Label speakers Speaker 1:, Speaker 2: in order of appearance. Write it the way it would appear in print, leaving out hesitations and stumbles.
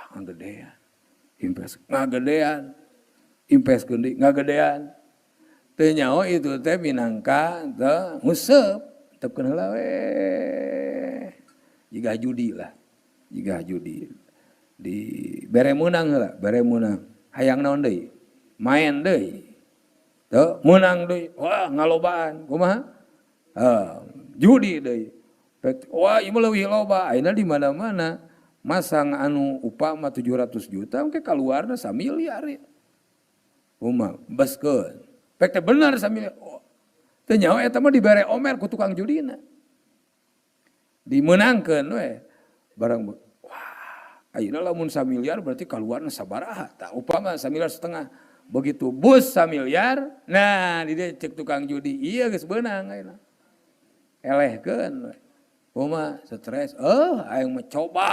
Speaker 1: Wah, ngagedean. Invest ngagedean. Invest deui ngagedean. Teu nyaho itu teh minangka teh nguseup, tepkeun heula we. Jiga judi lah. Jiga judi. Di bere meunang heula, bere meunang. Hayang naon deui? Main deui. Tuh, meunang deui. Wah, ngalobaan. Kumaha? Judi deui. Wah, ieu mah leuwih loba. Ayeuna di mana-mana masang anu upama 700 juta engke kaluarna samiliar ya. Kumaha? Beskeun. Pek teh bener samiliar. Oh. Teu nyaho eta mah dibere omer ku tukang judina. Dimeunangkeun we. Barang wah, ayeuna lamun samiliar berarti kaluarna sabaraha? Tah, upama 1,5 miliar. Begitu bus samiliar, nah di dieu cek tukang judi, iya geus beunang ayeuna. Elehkeun we. Kumaha? Stres. Oh, aing mah coba.